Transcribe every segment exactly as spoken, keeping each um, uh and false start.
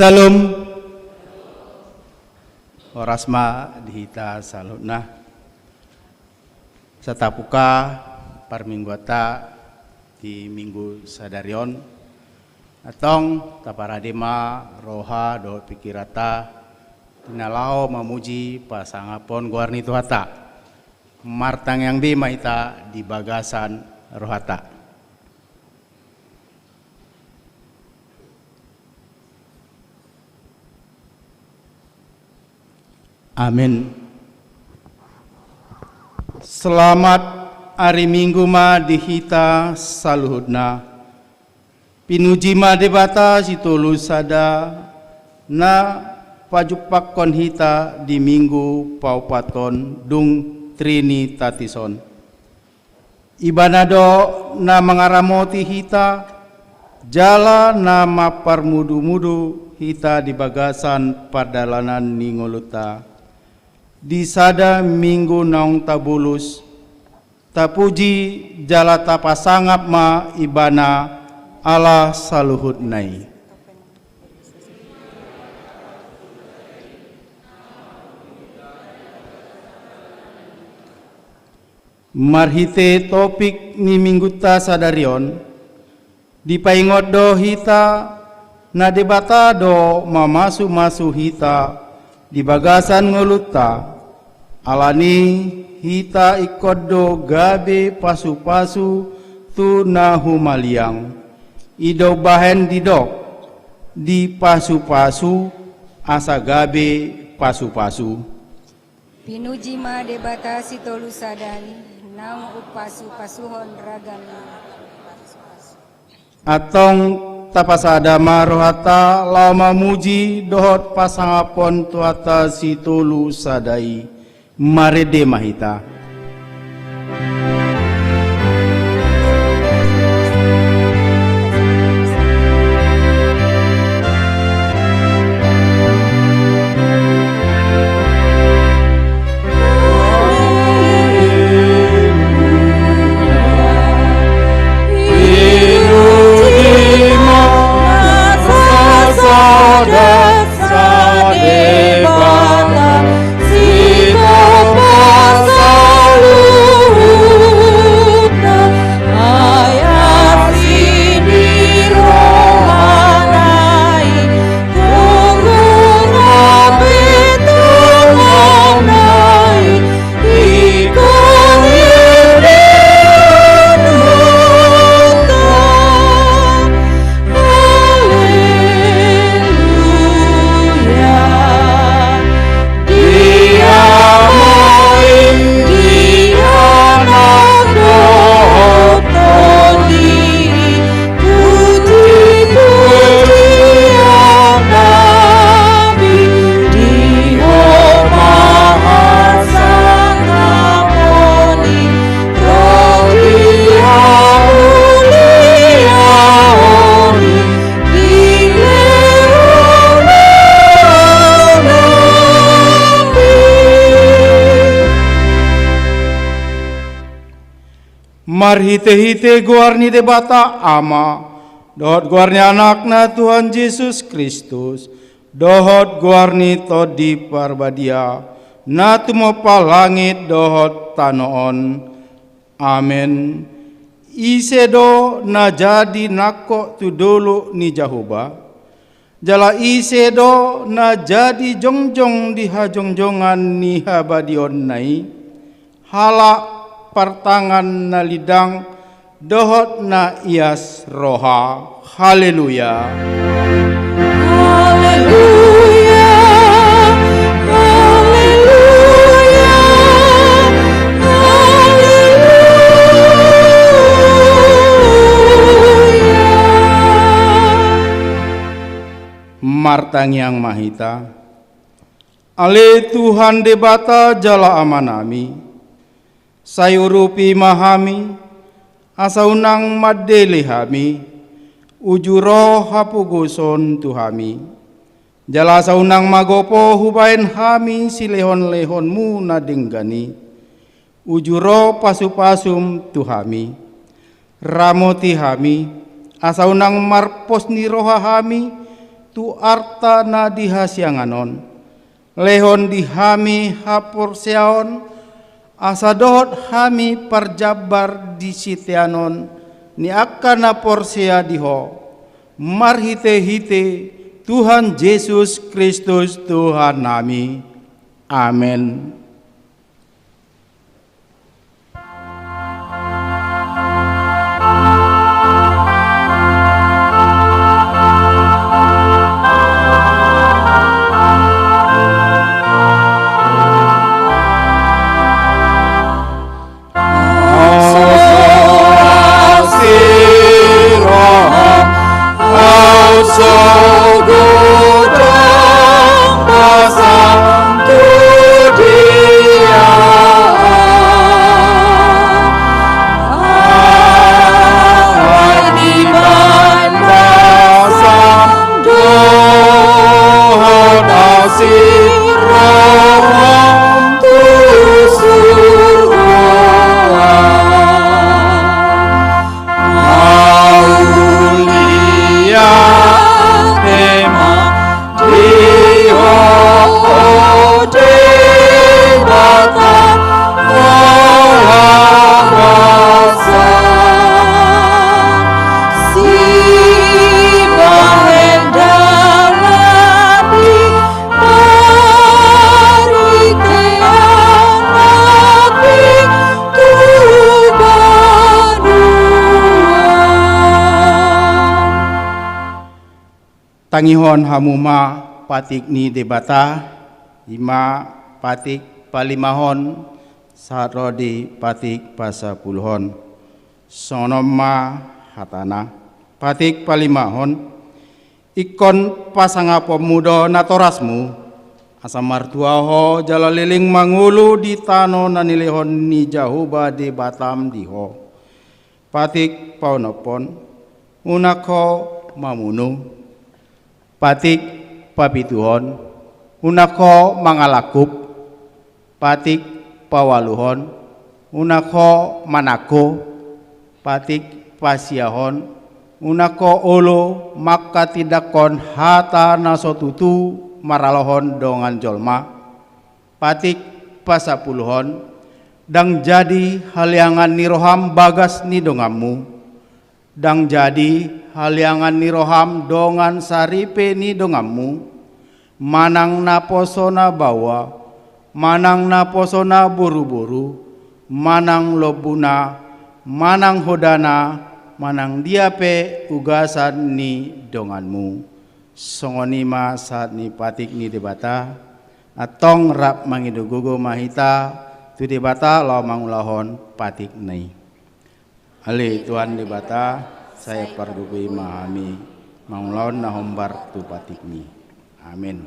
Salam. Horas ma di hita saluhutna. Satapuka parmingguanta di minggu sadari on, antong taparade ma roha dohot pikiranta di na laho mamuji pasangaphon goar ni Tuhanta. Martangiang be ma hita di bagasan rohanta. Amin. Selamat ari Minggu ma di hita saluhutna. Pinuji ma Debata Sitolu Sada na pajumpangkon hita di Minggu paopathon dung Trinitatis on. Ibana do na mangaramoti hita, jala na mamparmudumudu hita di bagasan pardalanan ni ngolunta. Di sada Minggu naung tabolus, tapuji jala tapasangap ma Ibana ala saluhutna i. Marhite topik ni Minggunta sadari on, dipaingot do hita na Debata do mamasumasu hita di bagasan ngolunta, alani hita ingkon do gabe pasupasu tu na humaliang. I do umbahen didok, dipasupasu asa gabe pasupasu. Pinuji ma Debata Sitolu Sada i, naung umpasupasuhon ragam ni. Antong tapasada ma rohanta laho mamuji dohot pasangaphon Tuhanta Sitolu Sada i. Marende ma hita. Marhitehite goar ni Debata Ama, dohot goar ni Anakna Tuhan Jesus Kristus, dohot goar ni Tondi Parbadia, na tumompa langit dohot tano on. Amen. Ise do na jadi nangkok tu dolok ni Jahowa? Jala ise do na jadi jongjong di hajongjongan ni habadiaonna i? Halak partangan na lindang dohot na ias roha. Haleluya. Haleluya. Haleluya. Haleluya. Martangiang ma hita. Ale Tuhan Debata jala Amanami, sai urupi ma hami, asa unang mandele hami, uju ro hapogoson tu hami. Jala asa unang magopo hubahen hami silehonlehonmu na denggan i, uju ro pasupasum tu hami. Ramoti hami, asa unang marpos ni roha hami, tu arta na di hasiangan on. Lehon di hami haporseaon, asa dohot hami parjambar di siteanon ni angka na porsea di Ho, marhitehite Tuhan Jesus Kristus Tuhannami. Amen. Tangihon hamu ma patik ni Debata, i ma patik palimahon sahat ro di patik pasapuluhon. Songon on ma hatana. Patik palimahon. Ingkon pasangaponmu do natorasmu, asa martua ho jala leleng mangolu di tano na nilehon ni Jahowa Debatam di ho. Patik paonomhon, unang ho mamunu. Patik papituhon, unang ho mangalangkup. Patik paualuhon, unang ho manangko. Patik pasiahon, unang ho olo manghatindanghon hata na so tutu maralohon dongan jolma. Patik pasapuluhon, ndang jadi haleangan ni roham bagas ni donganmu. Ndang jadi haleangan ni roham dongan saripe ni donganmu, manang naposo na baoa, manang naposo na boruboru, manang lombuna, manang hodana, manang dia pe ugasan ni donganmu. Songon i ma sahat ni patik ni Debata. Antong rap mangido gogo ma hita tu Debata laho mangulahon patikna i. Ale Tuhan Debata, sai pargogoi ma hami mangulahon na hombar tu patikmi. Amen.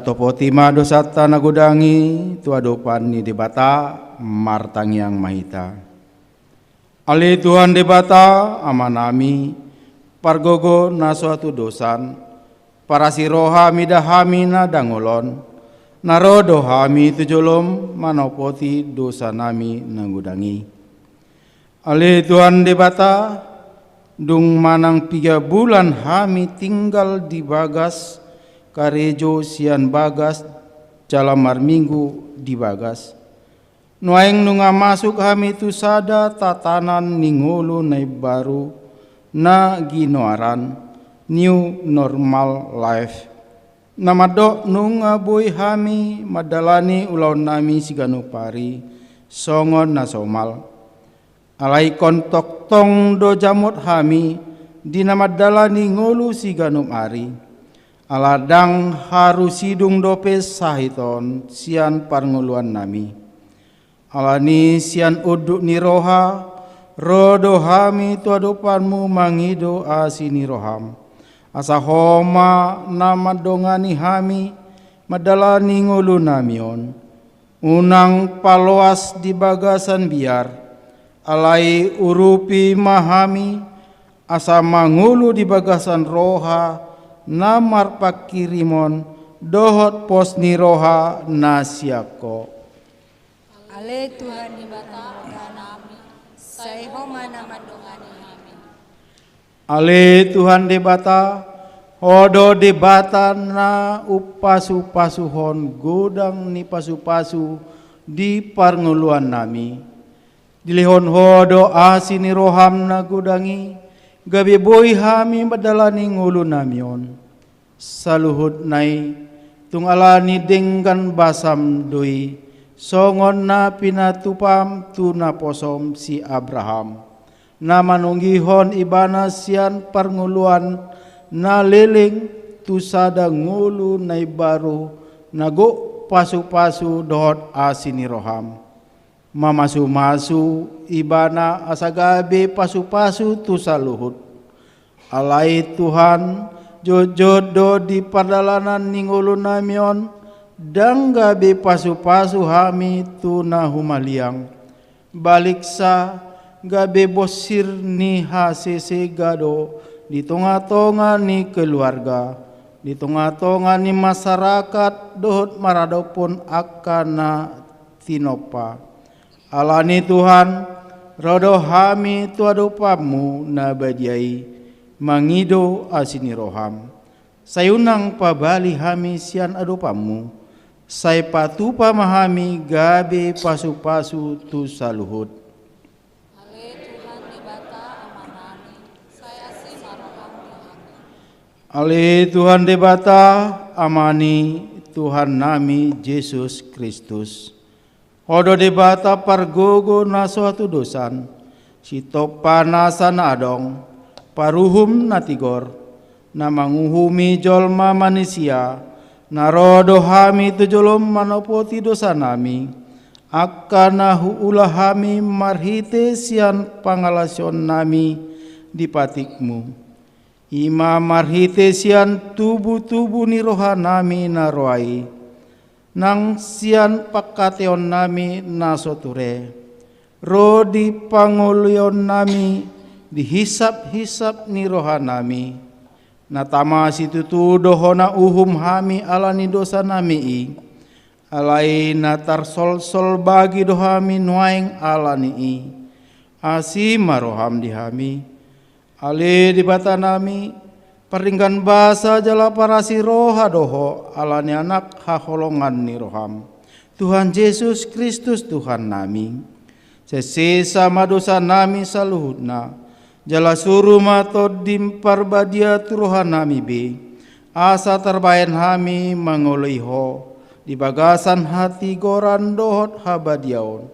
Topoti ma dosanta na godang i tu adopan ni Debata. Martangiang ma hita. Ale Tuhan Debata, Amanami, pargogo na so hatudosan, parasi roha mida hami na dangol on, na ro do hami tu jolom manopoti dosanami na godang i. Ale Tuhan Debata, dung manang piga bulan hami tinggal di bagas karejo sian bagas jala marminggu di bagas. Nuaeng nunga masuk hami tu sada tatanan ni ngolu na imbaru na ginoaran new normal life. Na mandok nunga boi hami mandalani ulaonnami siganup ari songon na somal. Alai ingkon tongtong do jamot hami di na mandalani ngolu siganup ari. Ala ndang haru sidung dope sahit on sian parngoluannami. Alani sian unduk ni roha, ro do hami tu adopanmu mangido asi ni roham. Asa ho ma na mandongani hami mandalani ngolunami on. Unang paloas di bagasan biar, alai urupi ma hami, asa mangolu di bagasan roha na marpangkirimon dohot pos ni roha na sian ho. Ale Tuhan Debata Amanami, sai ho ma na mandongani hami. Ale Tuhan Debata, ho do Debata na umpasupasuhon godang ni pasupasu di parngoluannami. Dilehon ho do asi ni roham na godang i, gabe boi hami mandalani ngolunami on. Saluhutna i, tung ala ni denggan basam do i, songon na pinatupam tu naposom si Abraham, na manunggihon ibana sian parngoluan na leleng tu sada ngolu na imbaru na gok pasupasu dohot asi ni roham. Mamasumasu ibana asa gabe pasupasu tu saluhut. Alai Tuhan, jotjot do di pardalanan ni ngolunami on, ndang gabe pasupasu hami tu na humaliang. Baliksa, gabe bonsir ni hasesega do di tongatonga ni keluarga, di tongatonga ni masyarakat dohot maradophon angka na tinompa. Alani Tuhan, ro do hami tu adopanmu na badia i, mangido asi ni roham. Sai unang pabali hami sian adopanmu, sai patupa ma hami gabe pasupasu tu saluhut. Ale Tuhan Debata Amanami, sai asi ma roham di hami. Ale Tuhan Debata, Amani Tuhannami Jesus Kristus. Ho do Debata pargogo na so hatudosan, sitompa nasa na adong, paruhum na tigor, na manguhumi jolma manisia, na ro do hami tu jolom manopoti dosanami, angka na huula hami marhite sian pangalaosionnami di patikmu. I ma marhite sian tubutubu ni rohanami na roa i, nang sian pangkataionnami na so ture, ro di pangoloionnami di hisaphisap ni rohanami, na tama situtu do hona uhum hami ala ni dosanami i, alai na tarsolsol bagi do hami nuaeng ala ni i. Asi ma roham di hami. Ale Debatanami, pardenggan basa jala parasi roha do ho ala ni Anak haholongan ni roham, Tuhan Jesus Kristus Tuhannami. Sesesa ma dosanami saluhutna, jala suru ma Tondim Parbadia tu rohanami be, asa tarbahen hami mangoloi ho di bagasan hatigoran dohot habadiaon,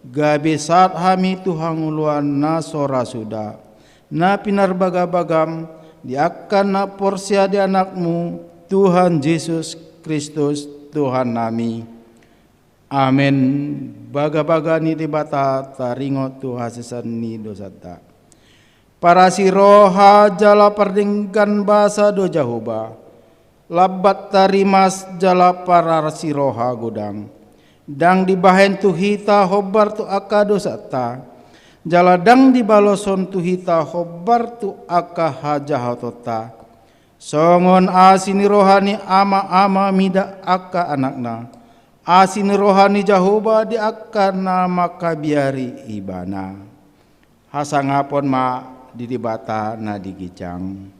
gabe sahat hami tu hangoluan na so ra suda, na pinarbagabagam di angka na porsea di Anakmu, Tuhan Jesus Kristus Tuhannami. Amen. Bagabaga ni Debata taringot tu hasesaan ni dosanta. Parasi roha jala pardenggan basa do Jahowa, Lambat tarimas jala parasiroha godang. Ndang dibahen tu hita hombar tu angka dosanta, jala ndang dibaloshon tu hita hombar tu angka hajahatonta. Songon asi ni roha ni ama-ama mida angka anakna, asi ni roha ni Jahowa di angka na mangkabiari ibana. Hasangapon ma di Debata na di ginjang.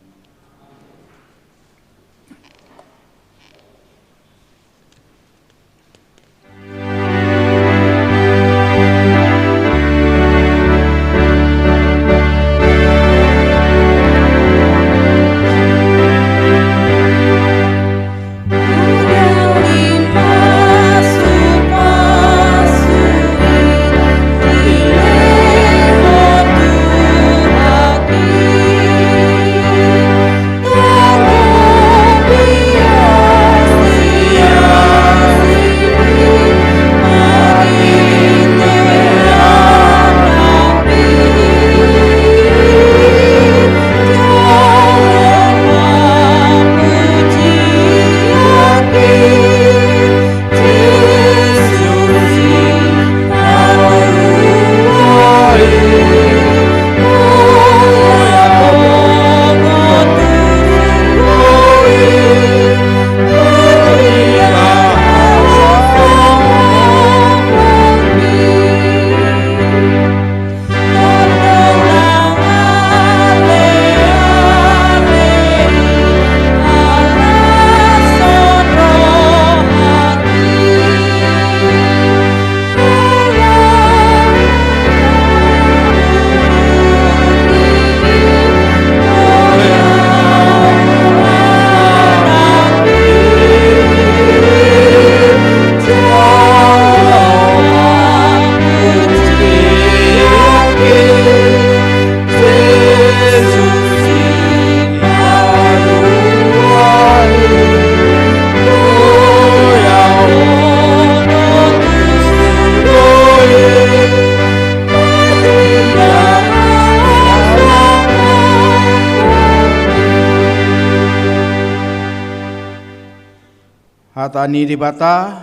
Hata ni Debata,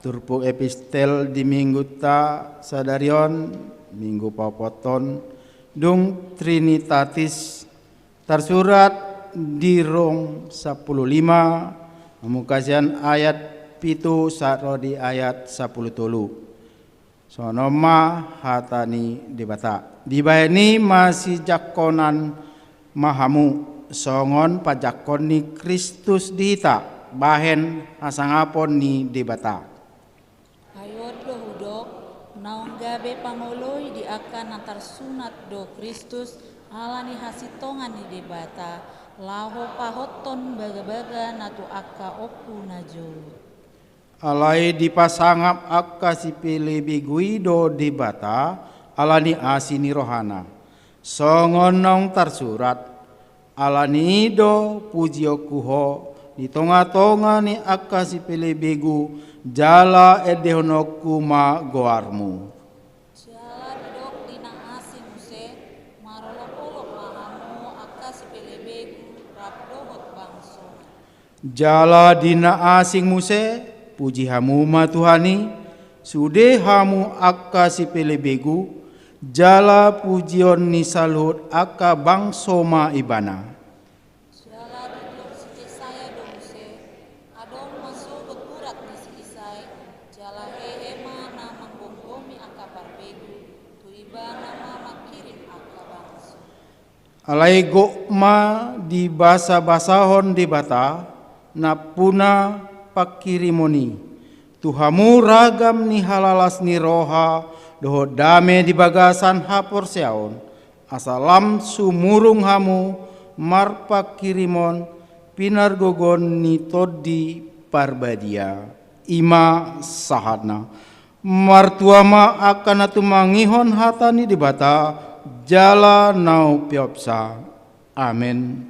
turpuk epistel di minggunta sadari on, Minggu Paopathon, dung Trinitatis, tarsurat di Rom sampulu lima, mamungka sian ayat pitu sahat ro di ayat sampulu tolu. Songon on ma hata ni Debata. Dibahen i masijangkonan ma hamu, songon pajangkon ni Kristus di hita, bahen hasangapon ni Debata. Ai on do hudok, naung gabe pangoloi di angka na tarsunat do Kristus, ala ni hasintongan ni Debata, laho pahothon bagabaga na tu angka ompu na jolo. Alai dipasangap angka sipelebegu i do Debata, ala ni asi ni rohana. Songon naung tarsurat, ala ni i do pujionku ho di tongatonga ni angka sipelebegu, jala endehononku ma goarmu. Jala didok di na asing muse, marolopolop ma hamu angka sipelebegu, rap dohot bangso. Jala di na asing muse, puji hamu ma Tuhan i, sude hamu angka sipelebegu, jala pujion ni saluhut angka bangso ma ibana. Jala didok si Jesaya do muse, adong ma sogot urat ni si Isai, jala hehe ma na manggomgomi angka parbegu, tu ibana ma mangkirim angka bangso. Alai gok ma dibasabasahon Debata, nampuna pangkirimon i. Tu hamu ragam ni halalas ni roha, dohot dame di bagasan haporseaon, asa lam sumurung hamu marpangkirimon pinargogoon ni Tondi Parbadia. I ma sahatna. Martua ma angka na tumangihon hata ni Debata, jala na umpeopsa. Amen.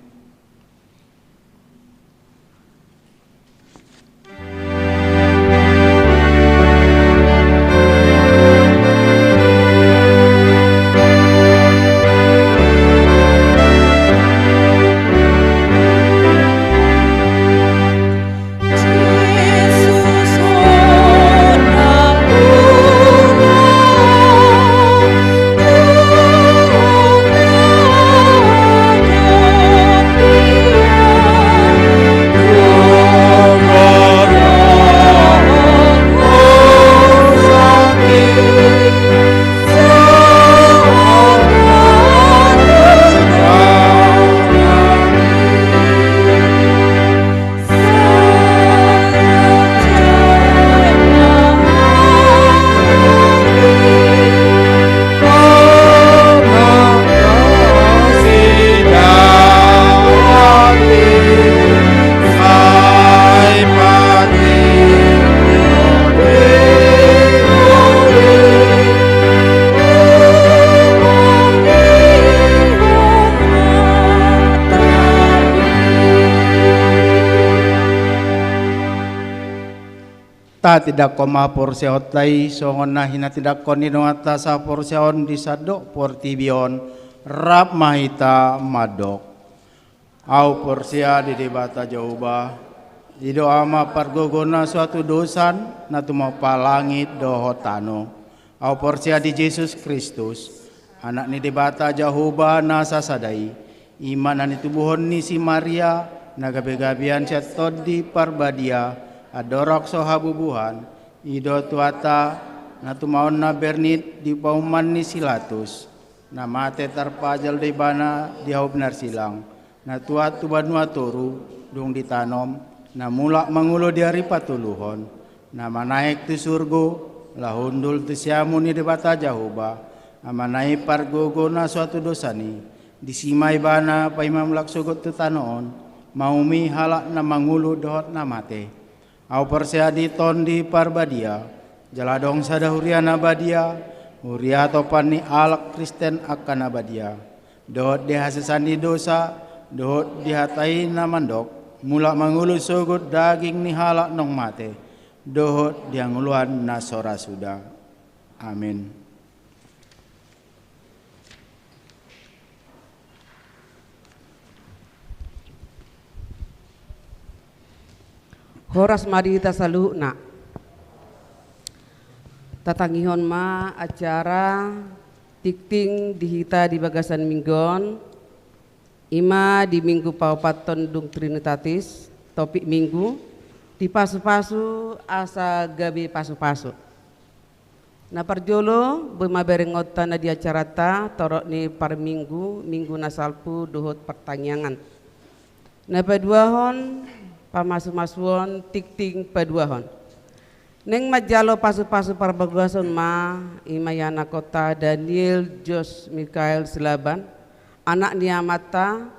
Tindanghon ma haporseaonta i songon na hinatindanghon ni dongan sahaporseaon di sandok portibi on. Rap ma hita mandok. Ahu porsea di Debata Jahowa, i do Ama pargogo na so hatudosan, na tumompa langit dohot tano. Ahu porsea di Jesus Kristus, Anak ni Debata Jahowa na sasada i, i ma na nitubuhon ni si Maria, na gabegabean sian Tondi Parbadia, andorang so habubuhan, i do Tuhanta, na tumaon na bernit di paumman ni si Latus, na mate tarpajal do ibana di hau pinarsilang, na tuat tu banua toru, dung ditanom, na mulak mangolu di ari patoluhon, na manaek tu surgo, laho hundul tu siamun ni Debata Jahowa, Amana i pargogo na so hatudosan i, disi ma ibana paima mulak sogot tu tano on, maumi halak na mangolu dohot na mate. Ahu porsea di Tondi Parbadia, jala adong sada huria na badia, huria atopan ni halak Kristen angka na badia, dohot di hasesaan ni dosa, dohot di hata i na mandok, mulak mangolu sogot daging ni halak naung mate, dohot di hangoluan na so ra suda. Amin. Horas ma di hita saluhutna. Tatangihon ma acara tingting di hita di bagasan minggu on, i ma di minggu paopathon dung Trinitatis, topik minggu, dipasupasu asa gabe pasupasu. Na parjolo, boi ma berengonta na di acaranta, torop ni parminggu, minggu na salpu dohot partangiangan. Na paduahon, pamasumasuon tingting paduahon. Naeng manjalo pasupasu parbagason ma, i ma ianakhonta Daniel Jos Mikael Silaban, anak ni amanta,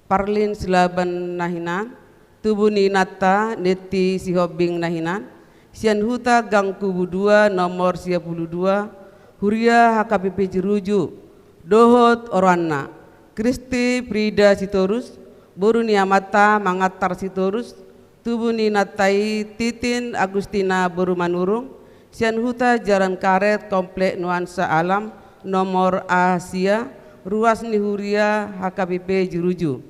Parlin Silaban na hinan, tubu ni inanta Neti Sihombing na hinan, sian huta Gangkubu dua nomor sia pulu dua, huria H K B P Jeruju, dohot oroanna, Kristi Frida Sitorus, boru ni amanta Mangantar Sitorus, tubu ni inanta i Titin Agustina boru Manurung, sian huta Jalan Karet, Komplek Nuansa Alam, nomor A sia, ruas ni huria H K B P Jeruju.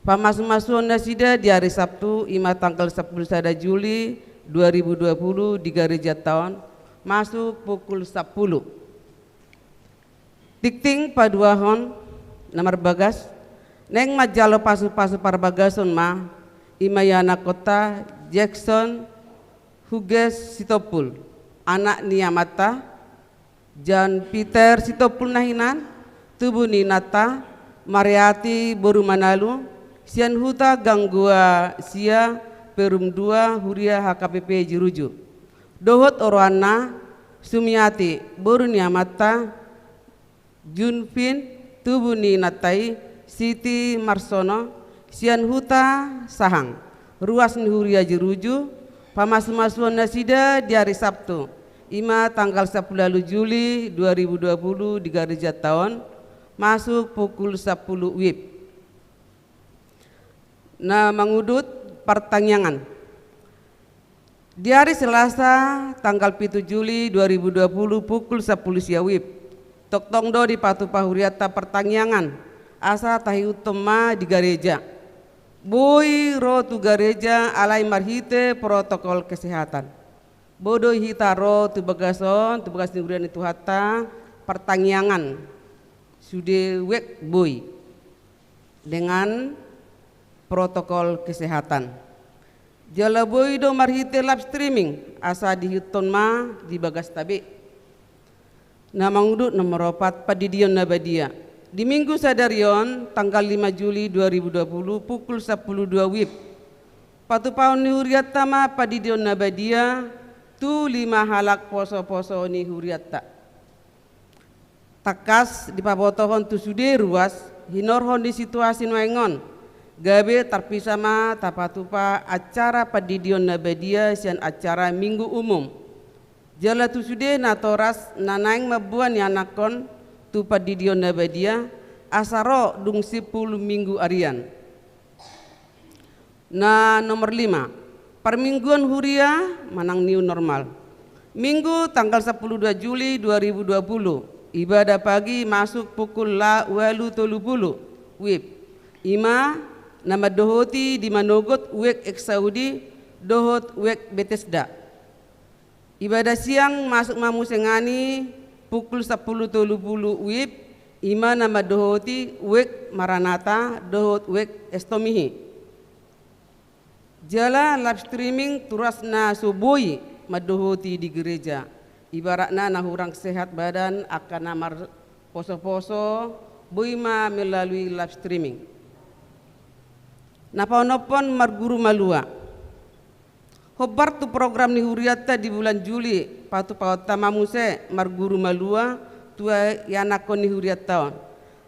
Pamasumasuon nasida di ari Sabtu, i ma tanggal sampulu sada Juli dua ribu dua pulu di garejanta on, masuk pukul sampulu. Tingting paduahon na marbagas, naeng manjalo pasupasu parbagason ma, i ma ianakhonta Jackson Huges Sitompul, anak ni amanta, Jan Peter Sitompul na hinan, tubu ni inanta, Mariati boru Manalu, sian huta Ganggoa sia, Perum dua, huria H K B P Jeruju. Dohot oroanna, Sumiati, boru ni amanta, Junfin, tubu ni inanta i, Siti Marsono, sian huta Sahang, ruas ni huria Jeruju, pamasumasuon nasida di ari Sabtu, i ma tanggal sampulu ualu Juli dua ribu dua pulu di garejanta on, masuk pukul sampulu wib. Na mangudut partangiangan. Di ari Selasa, tanggal pitu Juli dua ribu dua pulu, pukul sampulu sia wib, tongtong do dipatupa hurianta partangiangan, asa tahihuthon ma di gareja. Boi ro tu gareja alai marhite protokol kesehatan. Boi do hita ro tu bagas on, tu bagas ni huria ni Tuhanta, partangiangan. Sude wek boi. Dengan protokol kesehatan. Jala boi do marhite live streaming, asa dihiton ma di bagasta be. Na mangudut nomor opat, pandidion na badia. Di minggu sadari on, tanggal lima Juli dua ribu dua puluh, pukul sampulu dua wib, patupahon ni hurianta ma pandidion na badia tu lima halak poso-poso ni hurianta. Tangkas dipabotohon tu sude ruas, hinorhon ni situasi nuaeng on, gabe tarpisah ma tapatupa acara pandidion na badia sian acara minggu umum. Jala tu sude natoras na naeng mamboan ianakhon tu pandidion na badia, asa ro dung simpul minggu arian. Na nomor lima, Parmingguon huria manang new normal. Minggu tanggal sampulu dua Juli dua ribu dua puluh, ibadah pagi masuk pukul la-, ualu tolu pulu W I B. I ma na mandohoti di manogot wijk ex Saudi dohot wijk Betesda. Ibadah siang masuk ma muse ngani pukul sampulu tolu pulu W I B, i ma na mandohoti wijk Maranatha dohot wijk Estomihi. Jala live streaming tu ruas na so boi mandohoti di gereja. Ibaratna na hurang sehat badan angka na marposo-poso, boi ma melalui live streaming. Na paonomhon marguru malua. Hombar tu program ni hurianta di bulan Juli, patupaonta ma muse marguru malua tu ianakhon ni hurianta on.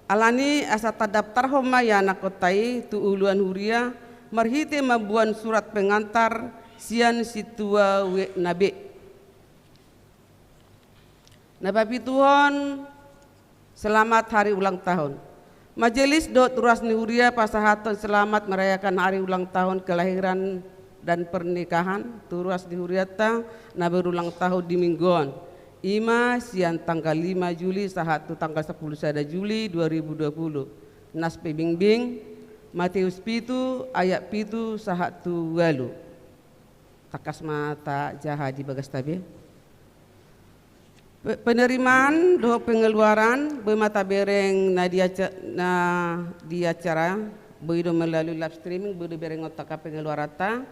Alani asa tadaptarhon ma ianakhonta i tu uluan huria marhite mamboan surat pengantar sian sintua wijk na be. Na papituhon, selamat hari ulang tahun. Majelis dohot ruas ni huria pasahathon selamat merayakan hari ulang tahun kelahiran dan pernikahan tu ruas ni hurianta na berulang tahun di minggu on. I ma sian tanggal lima Juli sahat tu tanggal sampulu sada Juli dua ribu dua puluh. Nas pe bingbing, Mateus pitu ayat pitu sahat tu ualu. Tangkas ma tajaha di bagasta be. Pe-, penerimaan dohot pengeluaran, boi ma tabereng na di aca-, na di acara, boi do melalui live streaming, boi do berengonta angka pengeluaranta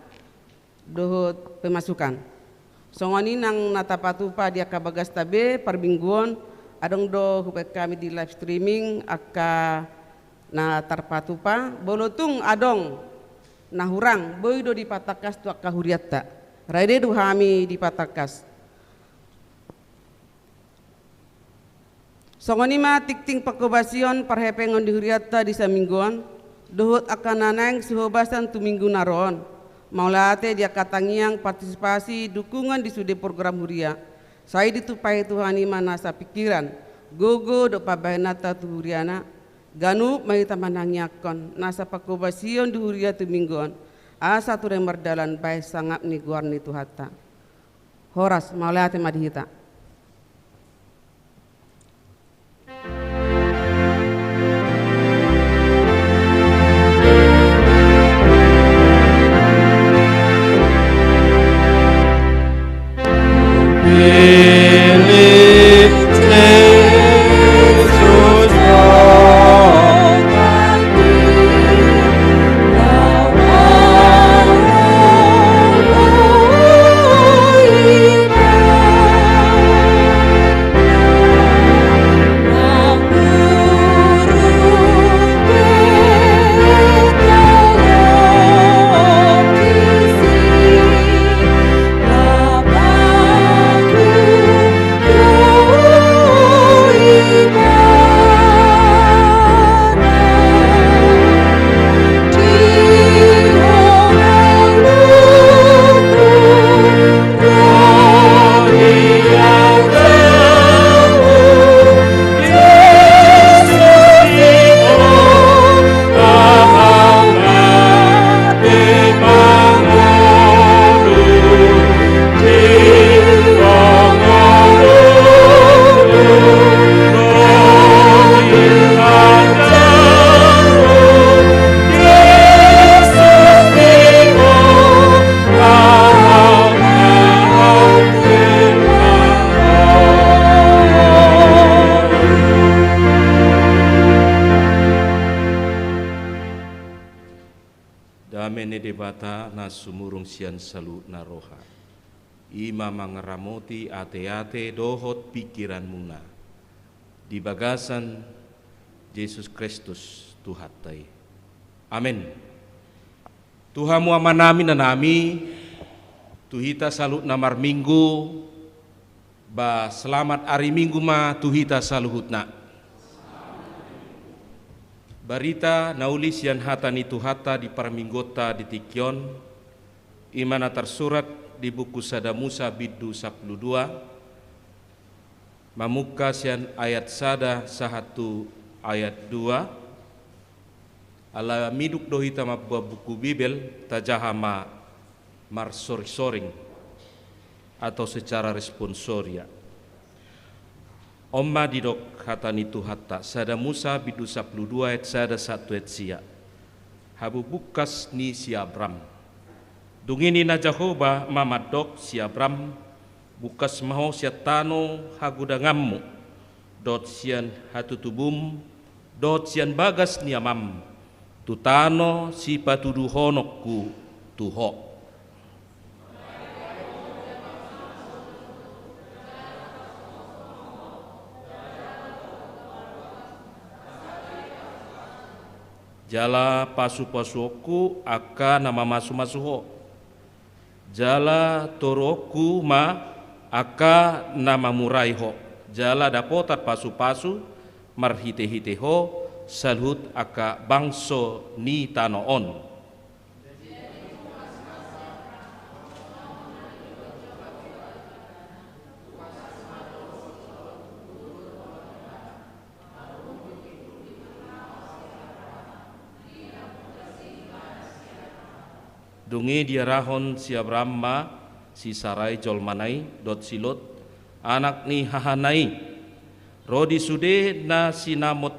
dohot pemasukan. Songon i nang na tapatupa di angka bagasta be, parmingguon, adong do hubaen hami di live streaming angka na tarpatupa, molo tung adong na hurang, boi do dipatangkas tu angka hurianta. Rade do hami dipatangkas. Songon i ma tingting panghobasion parhepengon ni hurianta di saminggu on, dohot angka na naeng sihobasan tu minggu na ro on. Mauliate di angka tangiang partisipasi dukungan di sude program huria. Sai ditumpahi Tuhan i ma nasa pingkiran, gogo dohot pambahenanta tu huriana. Ganup ma hita manangiangkon nasa panghobasion di huria tu minggu on, asa tura mardalan bahen sangap ni goar ni Tuhanta. Horas, mauliate ma di hita. Dame ni Debata na sumurung sian saluhutna roha, i ma mangaramoti ateate dohot pingkiranmuna di bagasan Jesus Kristus Tuhanta i. Amen. Tu hamu amanami, inanami, tu hita saluhutna marminggu, ba selamat ari Minggu ma tu hita saluhutna. Barita na uli sian hata ni Tuhanta di parmingguonta di tingki on, i ma na tarsurat di buku Sada Musa bindu sampulu dua, mamungka sian ayat sada sahat tu ayat dua. Ala miduk do hita mamboan buku Bibel, tajaha ma Marsorisoring atau secara responsoria. On ma didok hata ni Tuhanta, Sada Musa bindu sampulu dua ayat sada sahat tu ayat sia. Habubungkas ni si Abram. Dung i ninna Jahowa ma mandok si Abram, bungkas ma ho sian tano hagodanganmu, dohot sian hatutubum, dohot sian bagas ni amam, tu tano sipatuduhononku tu ho. Jala pasupasuonku angka na mamasumasu ho. Jala toruonku ma angka na mamurai ho, jala dapotan pasupasu marhitehite ho saluhut angka bangso ni tano on. Dung i diarahon si Abram ma si Sarai jolmana i dohot si Lot, anak ni hahana i, ro di sude na sinamot,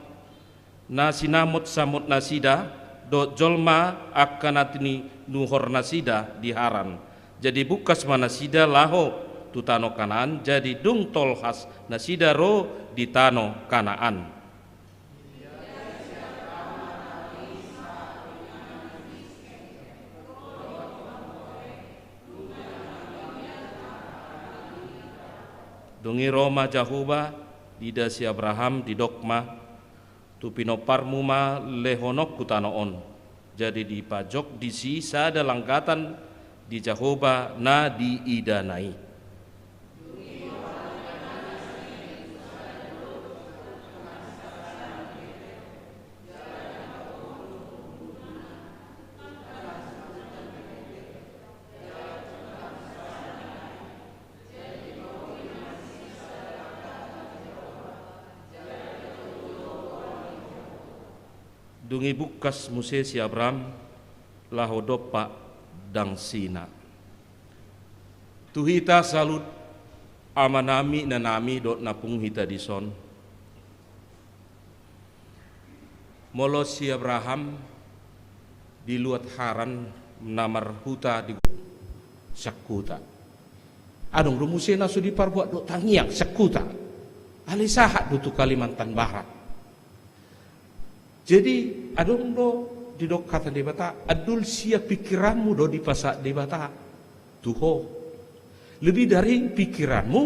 na sinamotsamot nasida, dohot jolma angka na tinuhor nasida di Haran. Jadi bungkas ma nasida laho tu tano Kanaan, jadi dung tolhas nasida ro di tano Kanaan. Dung i ro ma Jahowa, diida si Abraham, didok ma, tu pinomparmu ma lehononku tano on. Jadi dipajok disi sada langgatan di Jahowa na diidana i. Dung i bungkas muse si Abram laho dompak dangsina. Tu hita saluhut amanami, inanami, dohot na pungu hita dison. Molo si Abraham di luat Haran na marhuta di sian huta. Adong do muse na so diparbuat dohot tangiang sian huta. Alai sahat do tu Kalimantan Barat. Jadi adong do didok hata Debata, andul sian pikiranmu do dipasahat Debata tu ho. Lebih dari pikiranmu,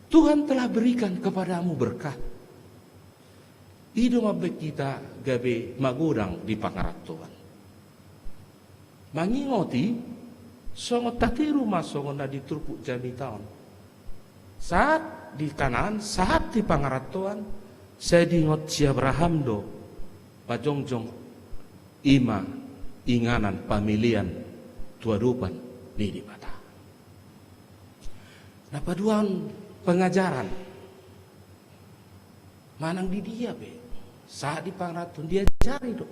Tuhan telah berikan kepadamu berkat. I do mambaen hita gabe magodang di pangarantoan. Mangingot i, songon tatiru ma songon na di turpuk jamita on. Sahat di Kanaan, sahat di pangarantoan, sai diingot si Abraham do pajongjong i ma inganan pamelean tu adopan ni Debata. Na paduahon, pengajaran. Manang di dia pe, sahat di pangarantoan diajari do.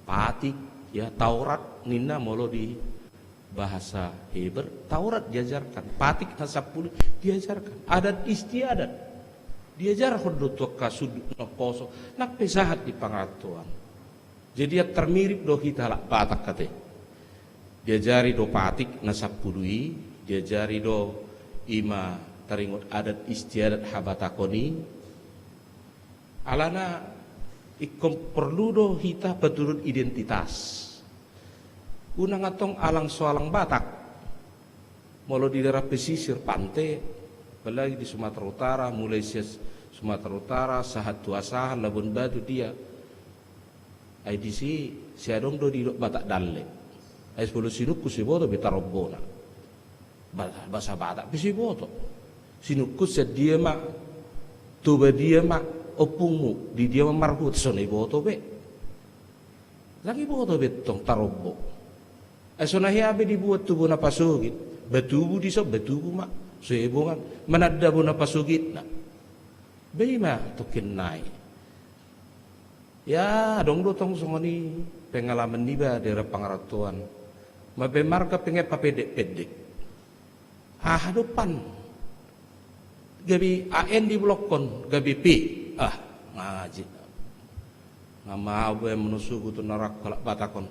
Patik, ya, Taurat ninna molo di bahasa Heber, Taurat diajarkan. Patik na sampulu diajarkan. Adat istiadat diajarhon do tu angka sundut na poso, nang pe sahat di pangarantoan. Jadi, ia tarmirip do hita halak Batak ate. Diajari do patik na sampulu i, diajari do i ma taringot adat istiadat habatakon i. Alana ingkon porlu do hita patuduhon identitas. Unang antong alang so alang Batak. Molo di daerah pesisir pante, apalagi di Sumatera Utara, mulai sian Sumatera Utara, sahat tu Asahan, Labuan Batu, dia. Ai disi, sai adong do didok Batak Dalle. Ai molo sinungkun so iboto be tarombona. Ba-, bahasa Batak pe so iboto. Sinungkun sian dia ma, Toba dia ma ompungmu, di dia ma marhuta, so na iboto be. Ndang iboto be tong tarombo. Ai so na hea be dibuat tubu na pasogit, batubu dison, batubu ma, so ebongan, mananda bona pasogitna. Be i ma tongkin nai. Ya, adong do tong songon i pengalaman niba daerah pangarantoan. Mambaen marga pe nga papendek-pendek. Aha do pan? Gabe A N diblokkon, gabe P. Ah, ngaji. Nga mau be manosugu tu naraka halak Batak on.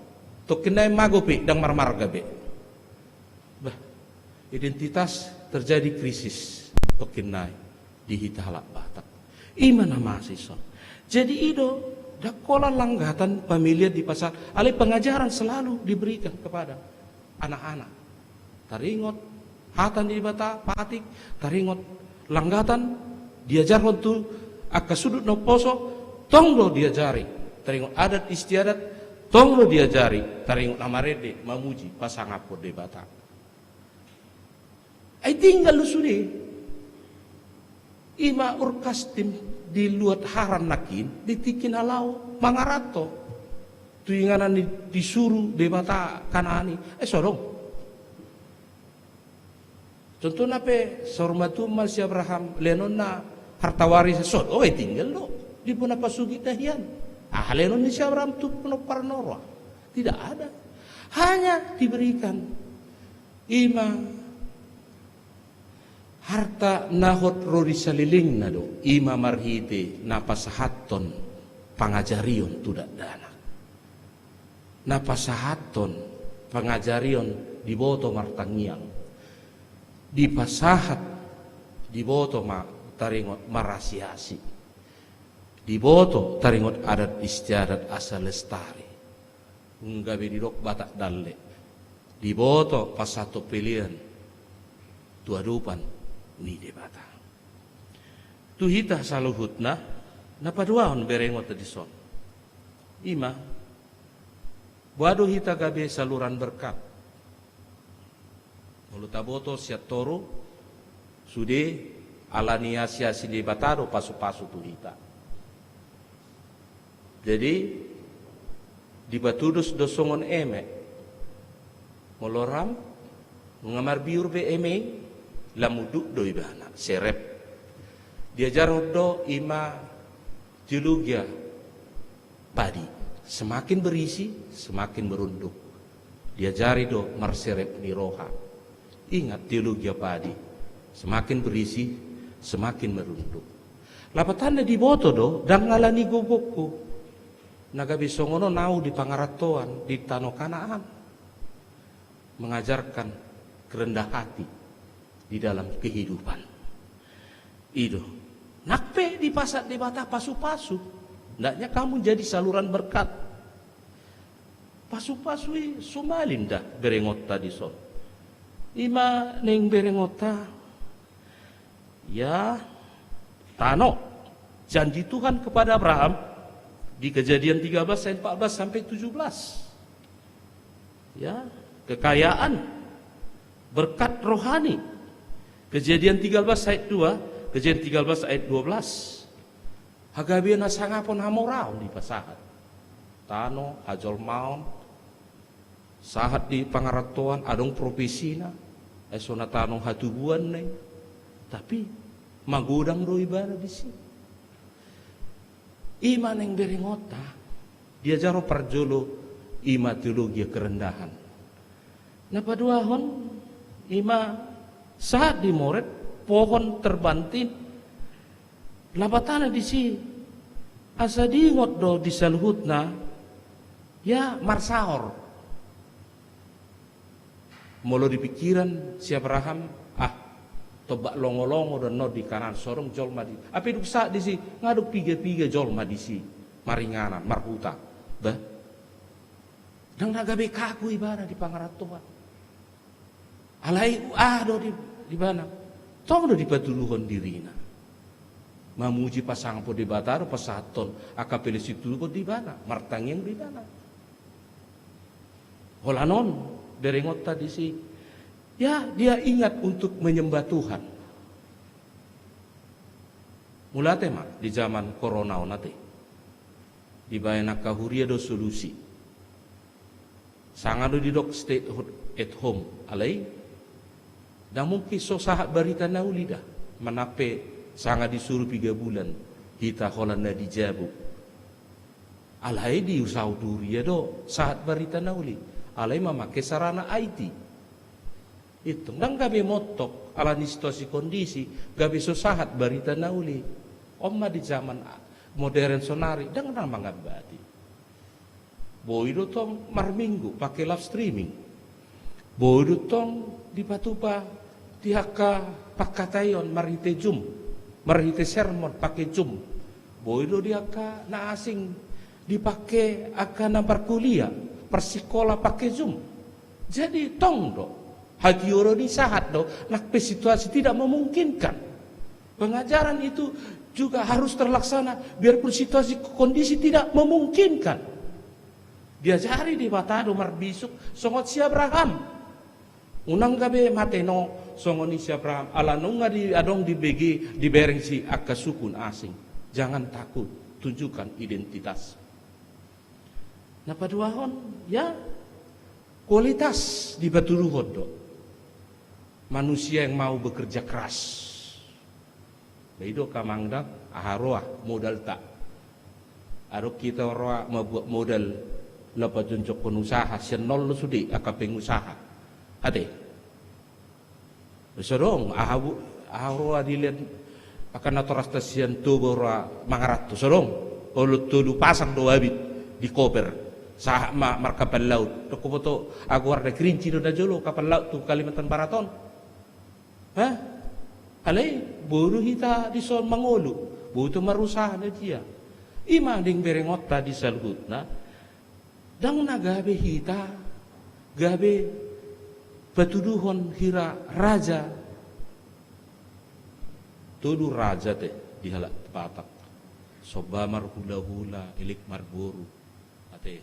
Tokkinnai mago P, ndang marmarga be. Bah, identitas terjadi krisis tokkinnai di hita halak Batak. I ma na masa i son. Jadi i do, ndang holan langgatan pamilihan dipasahat, alai pengajaran selalu diberikan kepada anak-anak. Taringot hata ni Debata, patik, taringot langgatan, diajarhon tu angka sundut na umposo, tong do diajari. Taringot adat istiadat, tong do diajari. Taringot na marende, mamuji, pasangaphon Debata. Ai tinggal do sude. I ma urkastim di luat Haran nangkin, di tingki na laho mangaranto. Tu inganan ni disuru Debata Kanaan i. Eh, so adong. Contohna pe, saur matua ma si Abraham, lehonon na harta warisan, so adong, ai tinggal do. Di bona pasugit na hian. Aha lehonon ni si Abraham tu pinompar na roa? Tidak ada. Hanya diberikan. I ma harta na hot ro di salelengna do, i ma marhite na pasahathon pangajarion tu dakdanak. Na pasahathon pangajarion diboto martangiang. Dipasahat diboto ma taringot marasiasi. Diboto taringot adat istiadat asa lestari. Nunga gabe didok Batak Dalle. Diboto pasahathon pelean tu adopan ni Debata. Tu hita saluhutna, na paduahon berengonta dison. I ma, boha do hita gabe saluran berkat. Molo taboto sian toru, sude ala ni asiasi ni Debata do pasupasu tu hita. Jadi, dipatudos do songon eme. Molo ram, nunga marbiur be eme i, lam unduk do ibana, serep. Diajarhon do i ma teologia padi, semakin berisi, semakin merunduk. Diajari do marserep ni roha. Ingat teologia padi, semakin berisi, semakin merunduk. Lapatanna diboto do, ndang ala ni gogongku. Na gabe songon on ahu di pangarantoan di tano Kanaan. Mengajarkan kerendah hati di dalam kehidupan. I do. Nang pe dipasahat Debata pasupasu. Hendaknya kamu jadi saluran berkat. Pasupasu i so malim da berengonta dison. I ma naeng berengonta. Ya, tano. Janji Tuhan kepada Abraham di Kejadian tiga belas ayat empat belas sampai tujuh belas. Ya, kekayaan, berkat rohani. Kejadian tiga belas ayat dua, Kejadian tiga belas ayat dua belas. Hagabeon hasangapon hamoraon dipasahat. Tano, hajolmaon, sahat di pangarantoan, adong profesina, ai so na tano hatubuanna i. Tapi magodang do ibana disi. I ma naeng berengonta, diajaro parjolo i ma teologia kerendahan. Na paduahon, i ma sahat di moret, pohon terbantin, lapatanna disi, asa diingot do di saluhutna, ya marsaor. Molo di pikiran si Abraham, ah, tombak longo-longo do annon di Kanaan, so adong jolma di. Hape dung sahat disi, nga adong piga-piga jolma disi maringanan, marhuta. Bah. Ndang na gabe kaku ibana di pangarantoan. Alai aha do di, di ibana? Tong do dipatuduhon dirina. Mamuji pasangaphon Debata do pasahathon angka pelean situbuhon di ibana, martangiang do ibana. Holan on, berengonta disi. Ya, dia ingat untuk menyembah Tuhan. Mauliate ma di zaman corona on ate. Dibaen angka huria do solusi. Sanga do didok stay at home, alai ndang mungkin so sahat barita na uli da, manang pe sanga disuru piga bulan hita holan na di jabu. Alai diusahahon huria do sahat barita na uli. Alai mamangke sarana I T. Itu ndang gabe montok ala ni situasi kondisi, gabe so sahat barita na uli. On ma di zaman modern sonari, ndang na mangambati. Boi do tong marminggu pake live streaming. Boi do tong dipatupa di angka pangkataion marhite Zoom, marhite sermon pake Zoom. Boi do di angka na asing dipake angka na markuliah, marsikola pake Zoom. Jadi tong do, hatiuron i sahat do, nang pe situasi tidak memungkinkan. Pengajaran itu juga harus terlaksana biarpun situasi kondisi tidak memungkinkan. Diajari Debata do marbisuk songon si Abraham. Unang gabe mate no songon i si Abraham, ala nunga di, adong dibege, dibereng si angka suku na asing. Jangan takut, tunjukkan identitas. Na paduahon, ya, kualitas dipatuduhon do. Manusia yang mau bekerja keras. Ba i do, amang, da, aha roa modalta. Adong hita roa mambuat modal laho pajongjongkon usaha, sian nol do sude angka pengusaha. Ate. So adong, aha bu-, aha roa dilean angka natorasta sian Toba roa mangaranto, so adong. Olo tolu pasang do abit dikoper. Sahat ma markapal laut. Dok huboto aha goarna, Kerinci do najolo kapal laut tu Kalimantan Barat on. Hah? Alai boi do hita dison mangolu, boi do marusaha na dia. I ma naeng berengonta di saluhutna. Ndang na gabe hita gabe patuduhon hira raja. Tolu raja te di halak Batak. Somba marhulahula, elek marboru. Ate,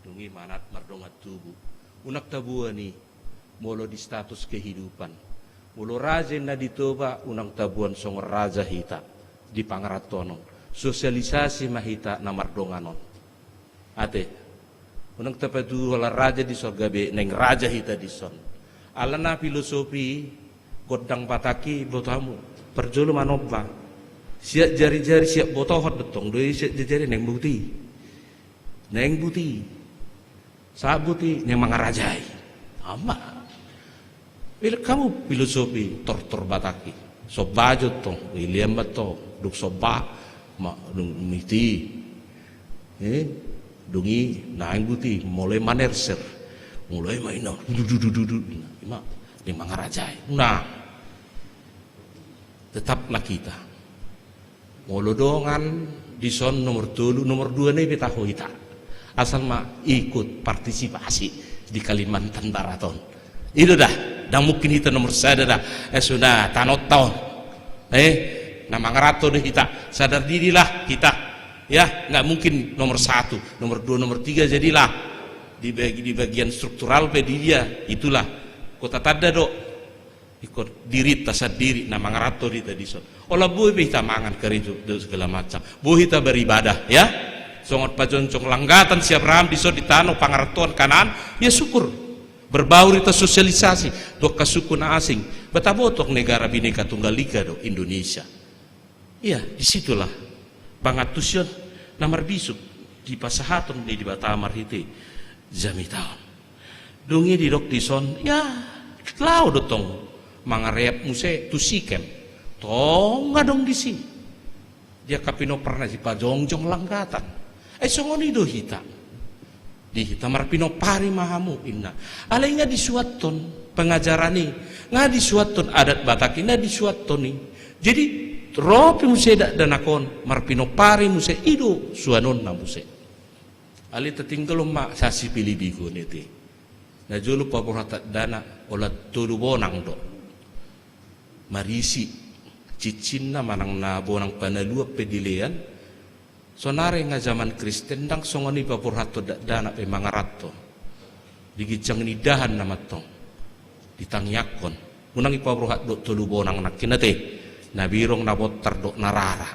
dung i manat mardongan tubu. Unang taboan i molo di status kehidupan. Molo raja inna di Toba, unang taboan songon raja hita di pangarantoan on. Sosialisasi ma hita na mardongan on. Ate, unang tapatudu ala raja dison gabe naeng raja hita dison. Alana filosofi gondang Batak i, boto hamu, parjolo manomba. Siap jarijari, siap botohon do tong do i, siap jarijari naeng buti. Naeng buti. Sahat buti naeng mangarajai. Ama. Elek hamu filosofi tortor Batak i. Somba jo tong, ilean ma tong, dung somba, ma, dung miti. Eh, dung i naeng buti, mulai manerser. Mulai ma inna, dududududu. Ima, naeng mangarajai. Nah, tetaplah kita. Molo dongan dison nomor tolu, nomor dua na i pe taho hita. Asal ma ikut partisipasi di Kalimantan Barat on. I do da, ndang mungkin hita nomor sada da. Eh, sudah, tano taon. Eh, na mangaranto do hita. Sadar dirilah kita. Ya, nggak mungkin nomor satu, nomor dua, nomor tiga jadilah. Di bagi-, di bagian struktural pe di dia, itulah. Kota tanda do. Ingkon dirinta sandiri na mangaranto do hita dison. Olo boi be hita mangan karejo do segala macam. Boi hita beribadah, ya. Songon pajongjong langgatan si Abraham dison di tano pangarantoan Kanaan, ya syukur. Berbaur hita sosialisasi tu angka suku na asing. Ba taboto negara Bhinneka Tunggal Ika do Indonesia. Iya, di situlah pangantusion na marbisuk dipasahathon ni Debata marhite jamita on. Dung i didok dison, ya, laho do tong mangareap muse tu Sikem. Tong adong disi. Dia angka pinomparna, dipajongjong langgatan. Ai songon i do hita. Di hita marpinompari ma hamu, inna. Alai nga disuathon pengajaran i, nga disuathon adat Batak i, nga disuathon i. Jadi, ro pe muse dakdanak on, marpinompari muse, i do suanonna muse. Alai tatinggalhon ma sasipilibigon i te. Najolo paborhat dakdanak, holan tolu bonang do. Marisi, cincinna manang na bonang panaluan pe dilean, Sonari nga jaman Kristen, ndang songon i paborhathon dakdanak pe mangaranto. Di ginjang ni indahan nama tong ditangiangkon. Unang i paborhat dohot tolu bonang nangkin ate, na birong, na bontar dohot na rara.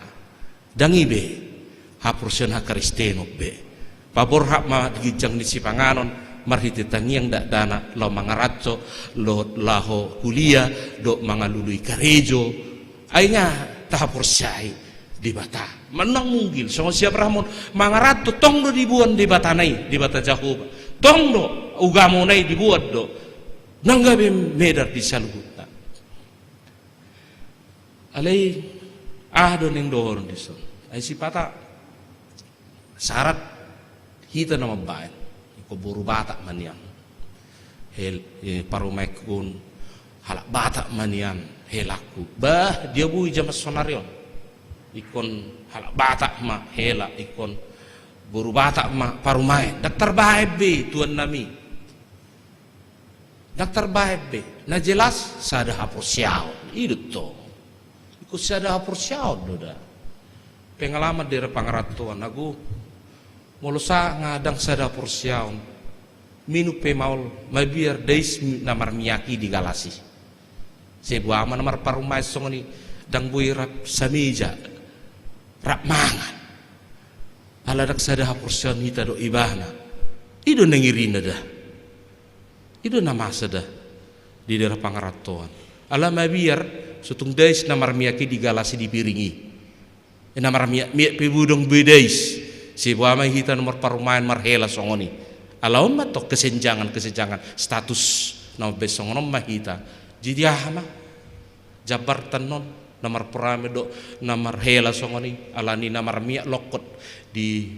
Ndang i be haporseaon hakristenon be. Paborhat ma di ginjang ni sipanganon marhite tangiang dakdanak laho mangaranto, laho, laho hulia dohot mangalului karejo. Ai nga tahaporseai Debata. Manang munggil, songon si Abraham on, mangaranto tong do diboan Debatana i, Debata Jahowa. Tong do, ugamona i diboan do. Nang gabe medar di saluhutna. Alai, aha do naeng dohonon dison? Ai sipata, sarat hita na mambaen. Ingkon boru Batak ma nian. Hel, eh, parumaenhon, halak Batak ma nian, helangku. Bah, dia boi jaman sonari on. Ingkon halak Batak ma hela, ingkon boru Batak ma parumaen. Ndang tarbaen be, tuannami. Ndang tarbaen be. Na jelas, sada haporseaon. I do tong. Ingkon sada haporseaon do da. Pengalaman daerah pangarantoan, ago molo sanga ndang sada haporseaon, minum pe maol, mabiar dais na marmiak i di galas i. Sai boha ma na marparumaen songon i, ndang boi rap sameja, rap mangan. Ala ndang sada haporseaon hita dohot ibana. I do na ngirina da. I do na masa da di daerah pangarantoan. Ala mabiar, so tung dais na marmiak i di galas i, di piring i. Eh, na marmiak-miak pe boi, ndang boi dais. Sai boha ma hita na marparumaen marhela songon i. Ala on ma tong kesenjangan-kesenjangan status na mambaen songon on ma hita. Jadi aha ma jambarta on, na marparumaen dohot na marhela songon i, alani na marmiak longkot di,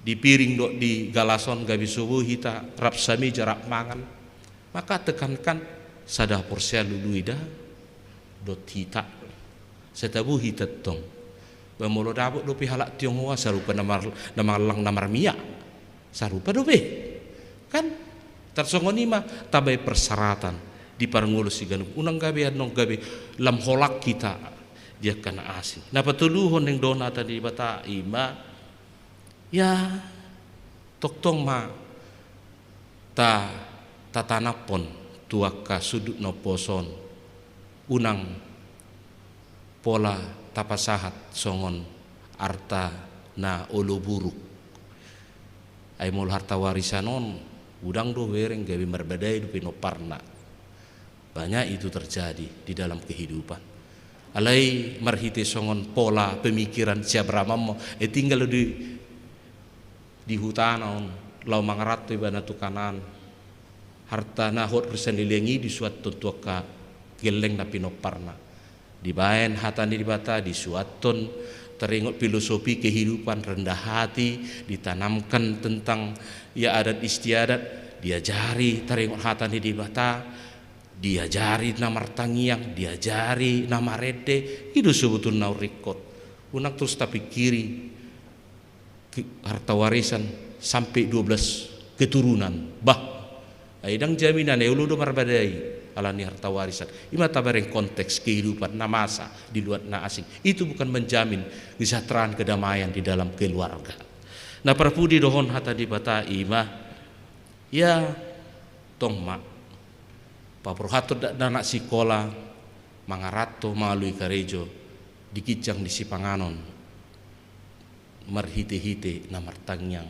di piring dohot di galas on, gabe so boi hita rap sameja, rap mangan. Maka tekankan sada haporseaon lului da dohot hita. Sai tabo hita tong. Ba molo dapot dope halak Tionghoa, sarupa na mar-, na mangallang na marmiak. Sarupa dope. Kan? Tarsongon i ma tabaen persyaratan di parngoluon siganup. Unang gabe annon gabe lam holan hita di angka na asing. Na patoluhon naeng dohonon hata ni Debata i ma, ya, tongtong ma ta, tatanamhon tu angka sundut na umpos on. Unang pola tapasahat songon arta na olo buruk. Ai molo harta warisan on, godang do hubereng gabe marbadai do pinomparna. Banyak itu terjadi di dalam kehidupan. Alai marhite songon pola pemikiran si Abraham on, eh, tinggal di, di hutana on, laho mangaranto ibana tu Kanaan. Harta na hot ro sian leleng i disuanhon tu angka gelleng na pinomparna. Dibaen hata ni Debata, disuanhon taringot filosofi kehidupan rendah hati, ditanamkan tentang, ya, adat istiadat, diajari taringot hata ni Debata, diajari na martangiang, diajari na marende. I do sebetulna ringkot. Unang terus tapikiri ke-, harta warisan sampai dua belas keturunan. Bah, ai ndang jaminan, eh, olo do marbadai alani harta warisan. I ma tabereng konteks kehidupan na masa di luat na asing. Itu bukan menjamin kesejahteraan kedamaian di dalam keluarga. Na parpudi dohonon hata ni Debata i ma, ya, tong ma paborhathon dakdanak sikola, mangaranto, mangalului karejo di ginjang ni sipanganon. Marhite-hite na martangiang.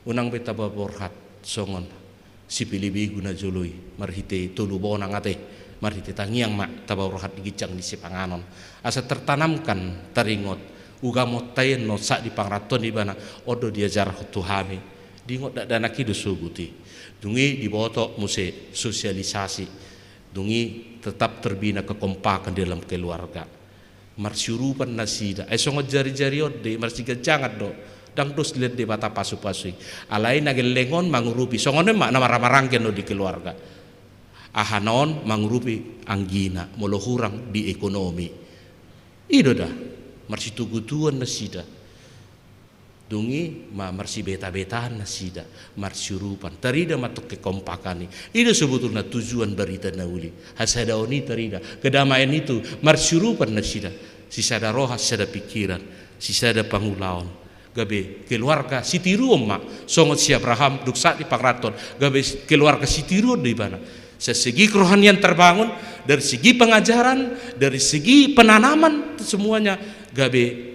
Unang be tapaborhat songon sipelebegu na jolo i, marhite tolu bonang ate, marhite tangiang ma tapaborhat di ginjang ni sipanganon. Asa tertanamkan taringot ugamon taennon sahat di pangarantoan ibana, on do diajarhon tu hami. Diingot dakdanak i do sogot i. Dung i diboto muse sosialisasi. Dung i tetap terbina kekompakan di dalam keluarga. Marsiurupan nasida. Ai songon jari-jari on do i, marsiganjangan do. Ndang dos dilehon Debata pasu-pasu i. Alai na gelleng on mangurupi. Songon on ma na maramaranggi annon di keluarga. Aha na on mangurupi anggina, molo hurang di ekonomi. I do da. Marsitogu-toguan nasida. Dung i ma marsibeta-betaan nasida, marsiurupan. Tarida ma tong kekompakan i. I do sebetulna tujuan Barita na Uli. Hasadaon i tarida. Kedamaian itu, marsiurupan nasida. Sisada roha, sisada pikiran, sisada pangulaon. Gabe keluarga sitiruon ma. Songon si Abraham, dung sahat di pangarantoan. Gabe keluarga sitiruon do ibana. Sian segi kerohanian terbangun, dari segi pengajaran, dari segi penanaman, semuanya gabe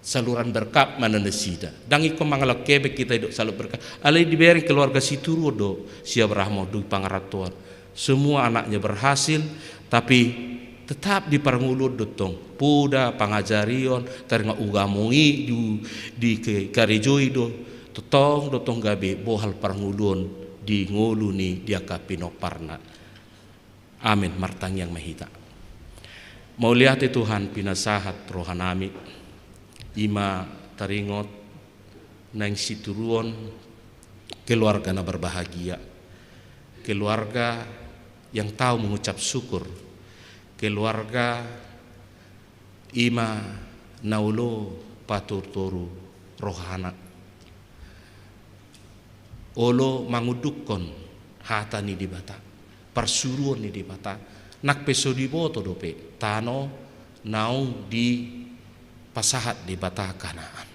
saluran berkat ma na nasida. Ndang ingkon mangalangka be hita i dohot saluran berkat. Alai dibereng keluarga sitiruon do si Abraham on dung i pangarantoan. Semua anaknya berhasil, tapi tetap di parngoluon do tong. Poda, pangajarion, taringot ugamon i di, di ke-, karejoi do. Tongtong do tong gabe bohal parngoluon di ngolu ni di angka pinomparna. Amen. Martangiang ma hita. Mauliate Tuhan, pinasahat rohanami, i ma taringot naeng situruon keluarga na berbahagia, keluarga yang tahu mengucap syukur, keluarga i ma na olo patortoru rohana, olo mangundukhon hata ni Debata, parsuruon ni Debata, nang pe so diboto dope tano naung dipasahat Debata Kanaan.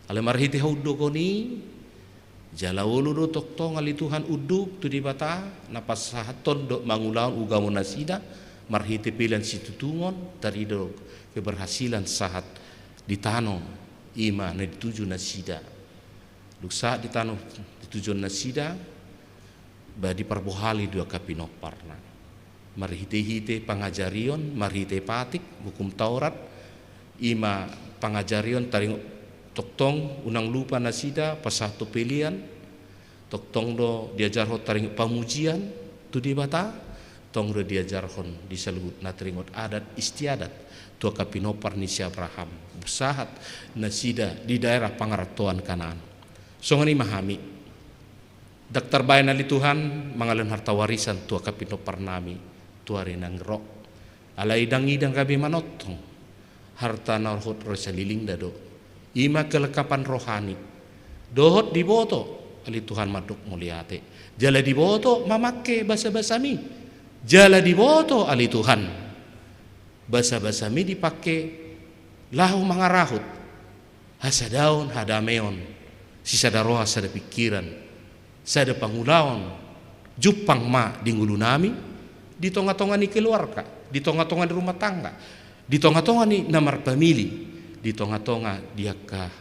Alai marhite haundukhon i, jala olo do tongtong ale Tuhan unduk tu Debata na pasahathon dohot mangulahon ugamo nasida, marhite pelean situtungon, tarida do keberhasilan sahat di tano i ma na dituju nasida. Dung sahat di tano ditujuon nasida, ba diparbohali do angka pinomparna. Marhitehite pangajarion, marhite patik, Hukum Taurat, i ma pangajarion taringot tongtong unang lupa nasida pasahathon pelean, tongtong do diajarhon taringot pamujian tu Debata, tong do diajarhon di saluhutna taringot adat istiadat tu angka pinompar ni si Abraham, sahat nasida di daerah pangarantoan Kanaan. Songon i ma hami. Ndang tarbahen ale Tuhan mangalehon harta warisan tu angka pinomparnami tu ari na naeng ro. Alai ndang i ndang gabe manongtong, harta na hot ro salelengna do. I ma kelengkapan rohani. Dohot diboto ale Tuhan mandok mauliate. Jala diboto mamangke basabasami. Jala diboto ale Tuhan basabasami dipangke laho mangarahut hasadaon, hadameon, sisada roha, sada pingkiran, sada pangulaon, jumpang ma di ngolunami, di tongatonga ni keluarga, di tongatonga ni rumah tangga, di tongatonga ni na marpamili, di tongatonga di angka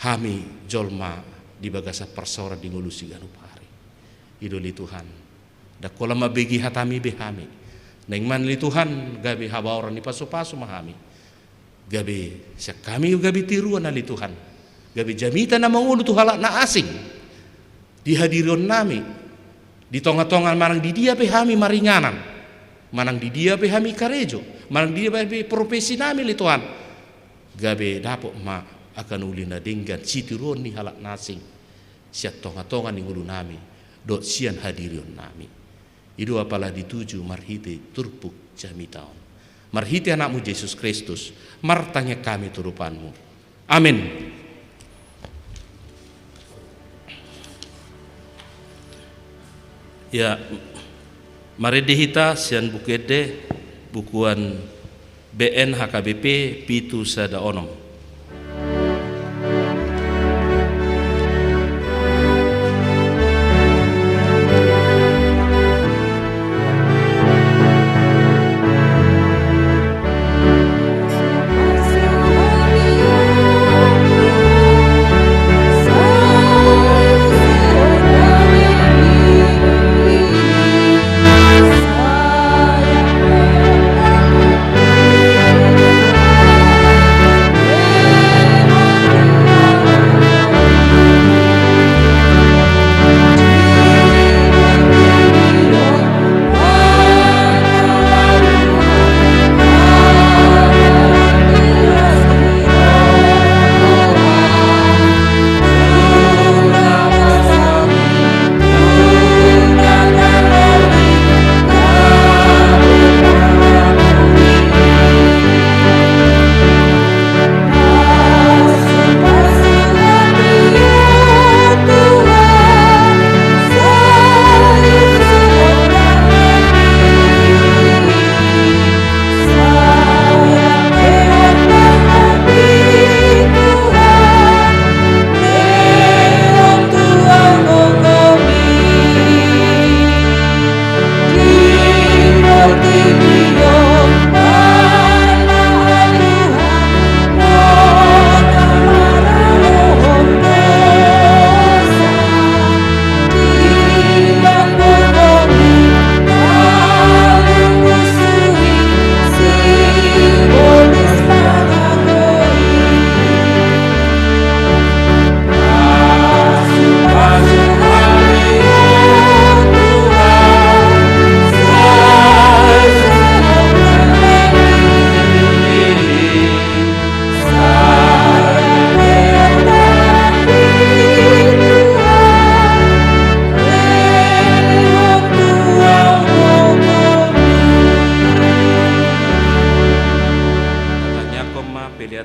hami jolma di bagasan parsaoran di ngolu siganup ari. I do ale Tuhan. Ndang holan mambege hatami be hami. Naeng ma ale Tuhan gabe habaoran ni pasupasu ma hami. Gabe sian hami gabe tiruan ale Tuhan. Gabe jamita na mangolu tu halak na asing di hadirionnami. Di tongatonga manang di dia pe hami maringanan, manang di dia pe hami karejo, manang di dia pe profesinami ale Tuhan. Gabe dapot ma angka na uli na denggan sitiruon ni halak na asing sian tongatonga ni ngolunami dohot sian hadirionnami. I do apala dituju marhite turpuk jamita on. Marhite Anakmu Jesus Kristus martangiang hami tu adopanMu. Amen. Ya, marende hita sian Buku Ende, bukuan B N H K B P pitu sada onom.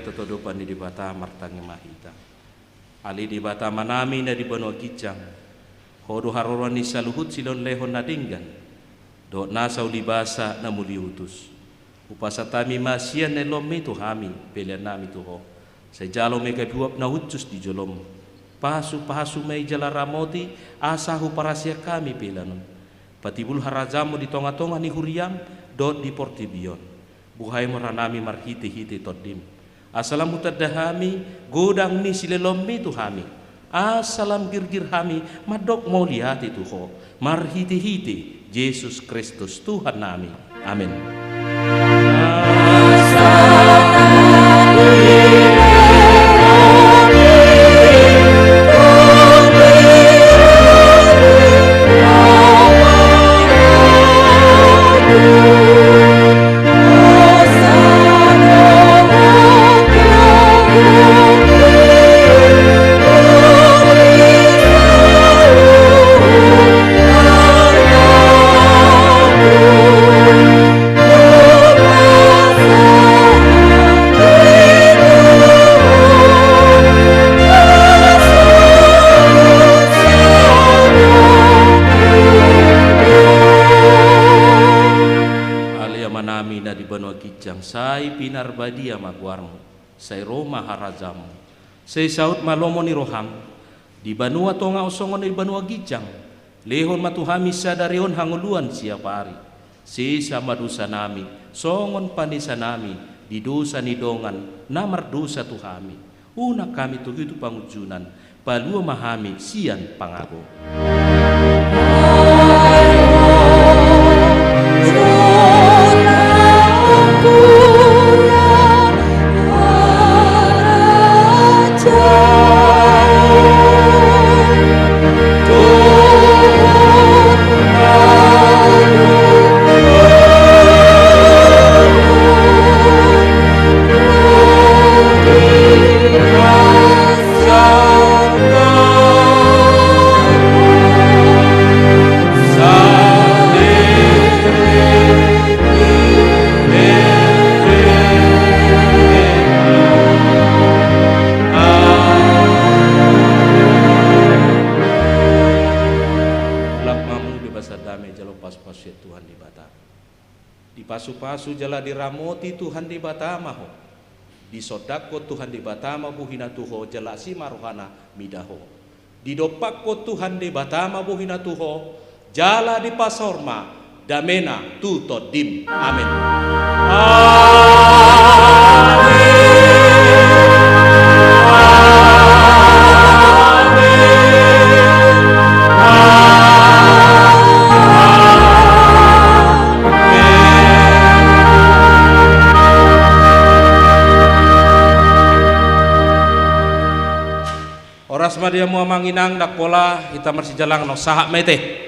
Totolopan ni Debata, martangiang ma hita. Ale Debata Amanami na di banua ginjang, Ho do haroroan ni saluhut silehonlehon na denggan dohot nasa ulibasa na muliutus. Hupasahat hami ma sian na nilehonMi tu hami peleannami tu Ho. Sai jalo ma gabe uap na hushus di jolom. Pasupasu ma i jala ramoti, asa huparhaseang hami pelean on. Patibul harajaonMu di tongatonga ni huriaM dohot di portibi on. Buhai ma rohanami marhitehite TondiM. Asa lam hutanda hami godang ni silehonLehonMi tu hami. Asa lam girgir hami mandok mauliate tu Ho, marhitehite Jesus Kristus Tuhannami. Amen. Ale Amanami na di banua ginjang, sai pinarbadia ma goarMu, sai ro ma harajaonMu, sai saut ma lomo ni rohaM, di banua tonga on songon na di banua ginjang. Lehon ma tu hami sadari on hangoluan siapari. Sesa ma dosanami, songon panesanami di dosa ni dongan na mardosa tu hami. Unang hami togihon tu pangunjunan, palua ma hami sian pangago. Lap mamu di basa dame jalo pasupasu sian Tuhan Debata. Dipasupasu jala diramoti Tuhan Debata ma ho. Disondangkon Tuhan Debata ma bohina tu ho jala asi ma rohana mida ho. Didompakkon Tuhan Debata ma bohina tu ho, jala dipasaor ma damena tu tondim. Amen. Amen. Amen. Horas ma di hamu amang inang, ndang pola hita marsijalangan on, sahat ma i te.